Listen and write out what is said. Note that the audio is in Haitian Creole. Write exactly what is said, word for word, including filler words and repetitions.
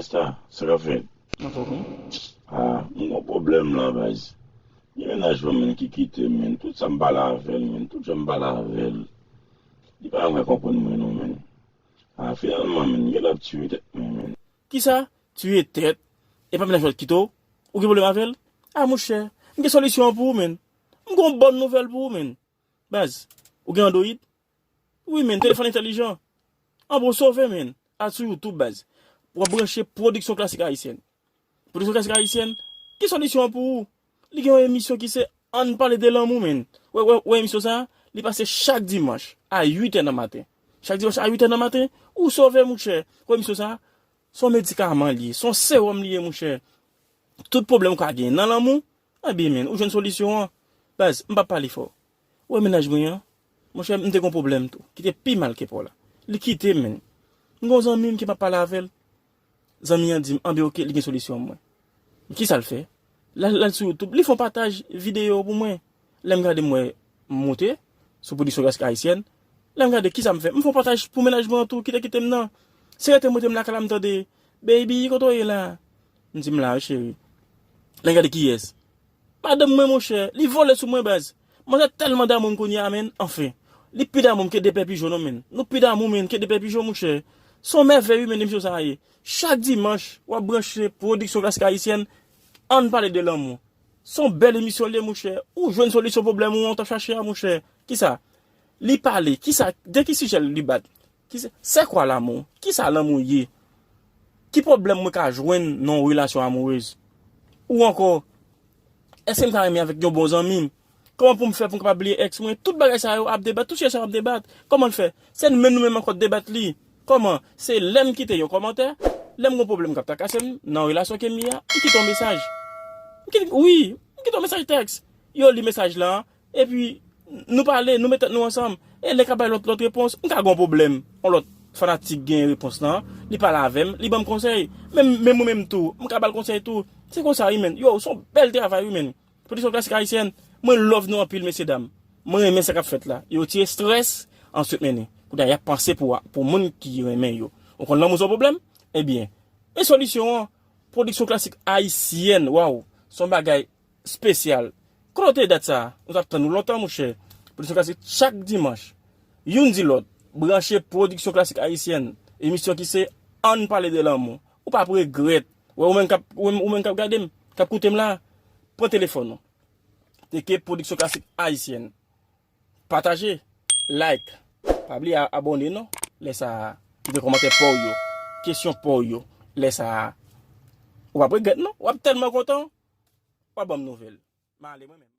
Sa, sa k ap fèt? Ah, m gon pwoblèm la, baz. Gen mennaj mwen, menn, ki kite m, menn. Tout sa m pale avè l, menn. Tout jan m pale avè l. Li pa vle konprann mwen, non, menn. Ah, finalman, menn, gen lè l ap tiye tèt mwen, menn. Kisa? Tiye tèt? E pa mennaj mwen ki kite w? Ou gen pwoblèm avè l? Ah, monchè, m gen solisyon an pou ou, menn. M gon bòn nouvèl pou ou, menn. Baz, ou gen Android? Wi, menn, telefòn entèlijan. Anben, w sove, menn. Al sou YouTube, baz. W ap branche Pwodiksyon Klasik Ayisyèn. Pwodiksyon Klasik Ayisyèn, ki solisyon an pou ou? Li gen yon emisyon ki se Ann Pale de Lanmou, menn. Wè, wè, wè emisyon sa a? Li pase chak dimanch a uit è nan maten. Chak dimanch a uit è nan maten, ou sove, monchè. Wè emisyon sa a? Se yon medikaman li ye, se yon sewòm li ye, monchè. Tout pwoblèm ou ka genyen nan lanmou, ebyen, menn, ou jwenn solisyon an. Baz, m p ap pale fò. Ou wè mennaj mwen an? Monchè, m te gon pwoblèm tou, ki te pi mal ke pa w la. Li kite m, menn. M gon zanmi m ke m ap pale avè l. Zanmi an di m, anben, oke, li gen solisyon mwen. Men kisa l fè? L al, l al sou YouTube, li fè yon pataj videyo pou mwen. Lè m gade, m wè m moute sou Pwodiksyon Klasik Ayisyèn. Lè m gade, kisa m fè? M fè yon pataj pou mennaj mwen an tou, ki te kite m nan. Se rete m rete m lakay la, m tande, "Baby, kote w ye la?" M di, "M la wi, cheri." Lè m gade kiyès? Madanm mwen, monchè, li vole sou mwen, baz. Manzè tèlman damou m kounye a, menn, anfen. Li pi damou m ke de pè pijon, non, menn. Nou pi damou, menn, ke de pè pijon, monchè. Se yon mèvèy, wi, menn, emisyon sa a ye. Chak dimanch, w ap branche Pwodiksyon Klasik Ayisyèn, Ann Pale de Lanmou. Se yon bèl emisyon li ye, monchè. Ou jwenn solisyon pwoblèm ou an w t ap chache a, monchè. Kisa? Li pale. Kisa? De ki sijè li bat? Ki se, c'est quoi l'amour? Kisa lanmou ye? Ki pwoblèm mwen ka jwenn nan yon relasyon amourez? Ou ankò, èske m ka renmen avèk yon bon zanmi m? Kòman pou m fè pou m kapab bliye èks mwen? Tout bagay sa yo ap debat, tout sijè sa yo ap debat. Kòman l fè? Se nou menm, nou menm ankò debat li. Kòman? Se lè m kite yon kòmantè, lè m gon pwoblèm k ap trakase m nan relasyon ke m ye a, m kite yon mesaj. M kite, wi, m kite yon mesaj tèks. Yo li mesaj la, epi nou pale, nou met tèt nou ansanm. E lè k ap bay lòt, lòt repons, m ka gon pwoblèm. Yon lòt fanatik gen repons lan, li pale avè m, li ban m konsèy. Menm, menm mwen menm tou, m ka ba l konsèy tou. Se konsa wi, menn. Yo, se yon bèl travay wi, menn. Pwodiksyon Klasik Ayisyèn, mwen love nou anpil, mesye dam. Mwen renmen sa k ap fèt la. Yo tire estrès, answit mennen. Kounye a, y ap panse pou, pou moun ki renmen yo. Ou konn lanmou se yon pwoblèm? Ebyen, men solisyon an, Pwodiksyon Klasik Ayisyèn, waw, se yon bagay espesyal. Kote w te dat sa a? Nou t ap tann ou lontan, monchè. Pwodiksyon Klasik chak dimanch. Youn di lòt, branche Pwodiksyon Klasik Ayisyèn, emisyon ki se Ann Pale de Lanmou. Ou p ap regrèt. Wè, ou menm k ap, ou menm, ou menm k ap gade m, k ap koute m la, pran telefòn ou. Teke Pwodiksyon Klasik Ayisyèn. Pataje, like. Pa bliye a-, abòne non. Lè sa a, kite kòmantè pa w yo, kesyon pa w yo. Lè sa a, ou p ap regrèt non. W ap tèlman kontan, w ap ban m nouvèl. M ale mwen menm.